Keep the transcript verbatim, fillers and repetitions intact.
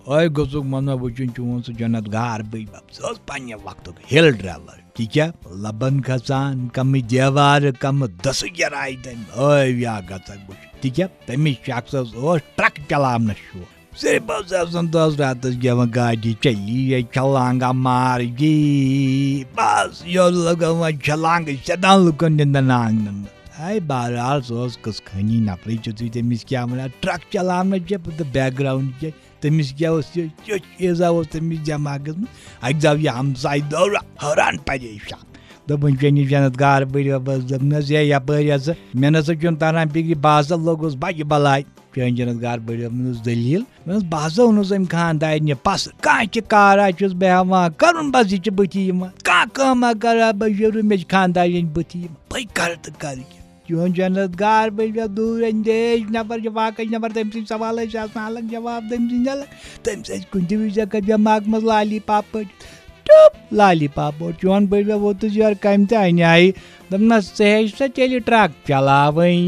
اوے گوٚژھُکھ مَنو وٕچھُن چون سُہ جنت گار بٕے بَب۔ سُہ اوس پنٛنہِ وقتُک ہِل ڈرٛیوَر۔ تہِ کیٛاہ؟ لَبَن کھَسان، کَمہٕ دیوارٕ، کَمہٕ دٔسہٕ گِراے تٔمۍ۔ اوے ویا گژھکھ بہٕ چھُس۔ تہِ کیٛاہ؟ تٔمِس شخصَس اوس ٹرٛک چلاونَس شوق۔ صرف اوس آسان دۄہَس راتَس گٮ۪وان گاڑِ چلی یا چھلانگا مار گی۔ بَس یہِ اوس لَگان وۄنۍ چھلانگہٕ شیٚتَن لُکَن نِندَن آنٛگنَن منٛز۔ ہے بہرحال سُہ اوس کٕس خٲنی نفرٕے، چھُ تُہۍ تٔمِس کیٛاہ وَنان؟ ٹرٛک چلاونَس چھِ پَتہٕ بیک گرٛاوُنٛڈ چھِ۔ تٔمِس کیٛاہ اوس یہِ، کیُتھ ایٖزا اوس تٔمِس دٮ۪ماغَس منٛز؟ اَکہِ دۄہ یہِ ہمسایہِ دورٕ حٲران پریشان۔ دوٚپُن، "چٲنِس جنت گار بٔرِو بَس۔" دوٚپنَس، "ہے یَپٲرۍ ہسا، مےٚ نہ سا چھُنہٕ تَران فِکرِ، بہٕ ہسا لوٚگُس بَجہِ بَلاے۔" چٲنۍ جنت گار بٔرِو، مےٚ اوس دٔلیٖل۔ مےٚ اوس، بہٕ ہسا اوٚنُس أمۍ خانٛدارنہِ پَسہٕ۔ کانٛہہ تہِ کارا چھُس بہٕ ہٮ۪وان کَرُن، بَس یہِ چھِ بٕتھِ یِوان۔ کانٛہہ کٲمہ کَرا بہٕ شروٗع، مےٚ چھِ خانٛدارِنۍ بٕتھِ یِوان۔ بٔے کَرٕ تہٕ کَرٕ کیٛاہ؟ چون جنت گار بٔرِو دوٗر اندیش نفر، چھِ واقعی نفر، تٔمۍ سٕنٛدۍ سوال ٲسۍ آسان الگ، جواب تٔمۍ سٕنٛدۍ الگ۔ تٔمۍ سۭتۍ کُنہِ تہِ وِزِ کَتھ دٮ۪ماغ منٛز لالی پاپہٕ پٲٹھۍ، ٹُپ، لالی پاپہٕ پٲٹھۍ۔ چون بٔرِو ووتُس یورٕ کَمہِ تہِ اَنہِ آیہِ۔ دوٚپنَس، "ژٕ ہیٚچھ سا تیٚلہِ ٹرٛک چلاوٕنۍ؟"